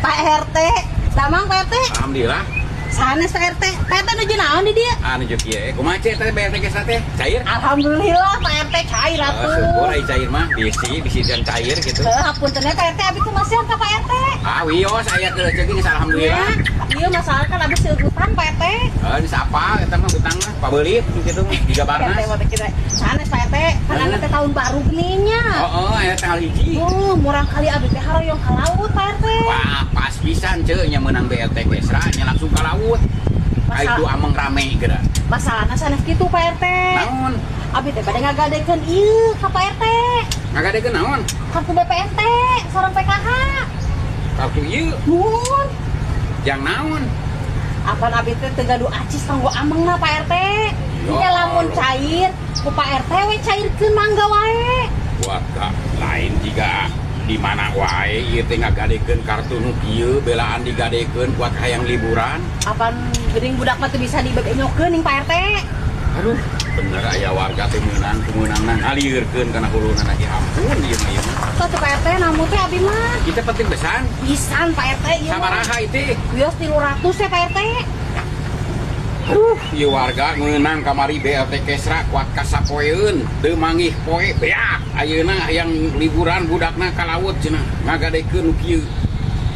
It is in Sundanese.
Pak RT. Damang, Pak RT. Alhamdulillah. Sanes, Pak RT. Pak RT nuju naon di dieu? Ah, nuju kieu. Kumaha cek teh BLT Kesra teh? Cair? Alhamdulillah, Pak RT, cair Oh, atuh. syukur ai cair mah, bisi bisi dan cair gitu. Heuh, hapunten ya, Pak RT, abi teh masihan ka Pak RT. Ah, wios aya teh rezeki geus, alhamdulillah. Iya, masalah kan abi seueur hutang, Pak RT. Eh, ini siapa eta mah hutang mah pabeulit gitu jiga Pak RT Barnas. mah teh kira sanes, Pak RT, kan Heeh. teh tahun baru geuning nya. Oh, aya tanggal 1. Oh, murangkalih abi teh haroyong ka laut, Pak RT. Wah, pas pisan ceu nya meunang BLT Kesra nya langsung ka laut. Ai Masalah- itu ameng rame geura. Masalahna sanes kitu, Pak RT. Naon? Abi teh bade ngagadekeun ieu ka Pak RT. Ngagadekeun naon? Kartu BPNT sareng PKH. Kartu ieu? Nuhun. Jang naon? Apan abi teh teu gaduh acis kanggo amengna, Pak RT. Ya Nya lamun Allah. Cair ku Pak RT we cairkeun, mangga wae. Wah, gak lain jiga di mana wae ieu teh ngagadekeun kartu nu kieu, belaan digadekeun buat hayang liburan. Apan geuning budak mah teu bisa dibebenyokeun ning, Pak RT. Aduh, bener aya warga teh meunang meunangna ngalieurkeun kana huluna lagi, ampun ieu mah ieu mah. Tuh tuh, Pak RT, namu teh abi mah. Kita penting besan. Pisan, Pak RT, ieu mah. Sabaraha itu? Wios 300 ya, Pak RT. Aduh, ieu warga meunang kamari BLT Kesra kuat kasapoeun, teu manggih poe beak. Ayeuna hayang liburan budakna ka laut cenah, ngagadekeun nu kieu.